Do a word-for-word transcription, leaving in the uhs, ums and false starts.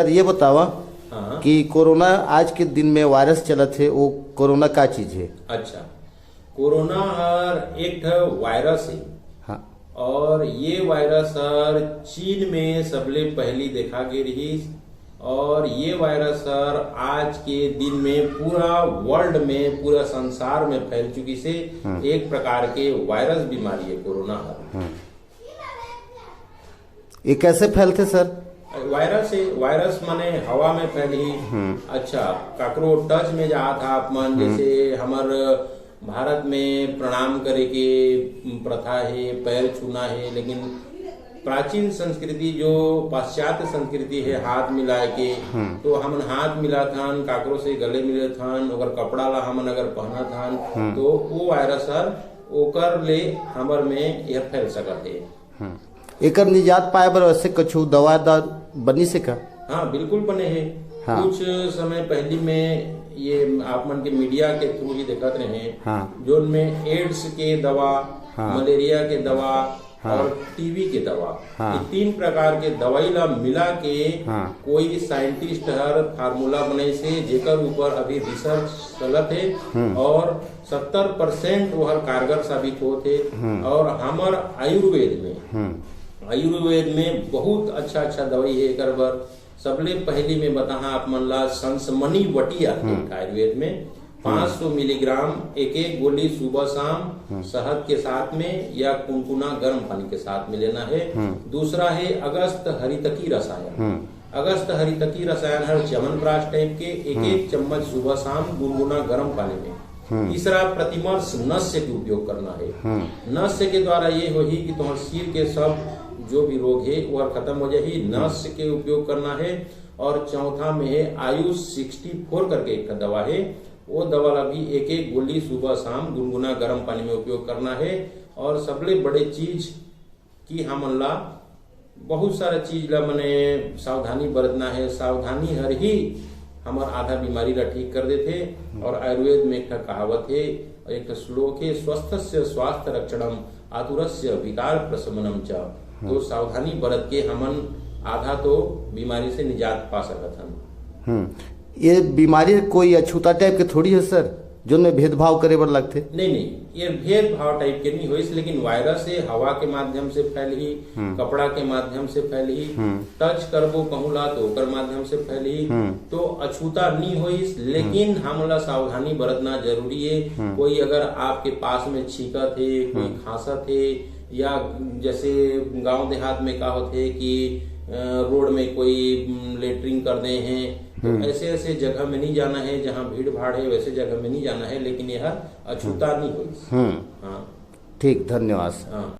Sir, ये बतावा हाँ। कि कोरोना आज के दिन में वायरस चलत हे, वो कोरोना का चीज हे? अच्छा, कोरोना हर एक ठो वायरस हे। हाँ। और ये वायरस हर चीन में सबले पहली देखा गे रिहिस, और ये वायरस हर आज के दिन में पूरा वर्ल्ड में, पूरा संसार में फैल चुकी से हम्म। एक प्रकार के वायरस बीमारी है कोरोना हर। हम्म। ये कैसे फैलथे सर? वायरस है, वायरस माने हवा में फैलही। हम्म। अच्छा, काकरो टच में जात हा आप मन, हम्म। जैसे हमर भारत में प्रणाम करे के प्रथा है, पैर छूना है, लेकिन प्राचीन संस्कृति जो पाश्चात्य संस्कृति है, हाथ मिलाए के, हम्म। तो हमन हाथ मिलाथन, काकरो से गले मिलथन, ओकर कपड़ा ला हमन अगर पहनत हन, हम्म। तो वो वायरस हर ओकर ले हमर में यह फैल सकत है। हम्म। एकर निजात पाए बर वैसे कुछ दवा दा बनी से का? हाँ, बिल्कुल बने हैं। हाँ। कुछ समय पहली में ये आप मन के मीडिया के थ्रू ही देखत रहे, हाँ। जोन में एड्स के दवा, हाँ। मलेरिया के दवा हाँ। और टीबी के दवा, हाँ। ये तीन प्रकार के दवाई ला मिला के हाँ। कोई साइंटिस्ट हर फार्मूला बनाइस हे, जेकर ऊपर अभी रिसर्च चलत हे हम्म। और सत्तर परसेंट वो हर कारगर साबित होत हे। हम्म। और हमर आयुर्वेद में, हम्म। आयुर्वेद में बहुत अच्छा अच्छा दवाई है एकर बर। सबले पहली में बताहा आप मन ला संसमनी वटी आथे हम्म। आयुर्वेद में, पाँच सौ मिलीग्राम एक एक गोली सुबह शाम हम्म। शहद के साथ में या कुनकुना गर्म पानी के साथ में लेना है। हम्म। दूसरा है अगस्त हरितकी रसायन। हम्म। अगस्त हरितकी रसायन हर च्यवनप्राश टाइप के एक हम्म। एक चम्मच सुबह शाम गुनगुना गर्म पानी में। हम्म। तीसरा प्रतिमर्श नस्य के उपयोग करना है। हम्म। नस्य के द्वारा ये होही कि तुम्हारे सिर के सब जो भी रोग है वो खत्म हो जाही। हम्म। नस्य के उपयोग करना है। और चौथा में है आयुष सिक्सटी फोर करके एक ठा दवा है, वो दवा ला भी एक एक गोली सुबह शाम गुनगुना गर्म पानी में उपयोग करना है। और सबले बड़े चीज कि हमन ला बहुत सारा चीज ला मने सावधानी बरतना है। सावधानी हर ही हमर आधा बीमारी ला ठीक कर देथे। हम्म। और आयुर्वेद में एक ठा कहावत है और एक ठा श्लोक है, "स्वस्थस्य स्वास्थ्य रक्षणम आतुरस्य विकार प्रशमनम च।" हम्म। तो सावधानी बरत के हमन आधा तो बीमारी से निजात पा सकत हन। हम्म। ये बीमारी कोई अछूता टाइप के थोड़ी है सर, जोन में भेदभाव करे बर लगथे? नहीं, नहीं, ये भेदभाव टाइप के नहीं होइस, लेकिन वायरस है, हवा के माध्यम से फैलही, हम्म। कपड़ा के माध्यम से फैलही, हम्म। टच करबो कहूँ ला तो ओकर माध्यम से फैलही, हम्म। तो अछूता नहीं होइस, लेकिन हम्म। हमला सावधानी बरतना जरूरी है। हम्म। कोई अगर आपके पास में छींकत है, कोई हम्म। खांसत है, या जैसे गांव देहात में का होथे कि, अ, रोड में कोई, उम, लेटरिन कर दे हैं, तो हम्म। ऐसे ऐसे जगह में नहीं जाना है, जहाँ भीड़ भाड़ है, वैसे जगह में नहीं जाना है, लेकिन यह अछूता हम्म। नहीं होइस। हम्म। हाँ। ठीक, धन्यवाद सर। हाँ।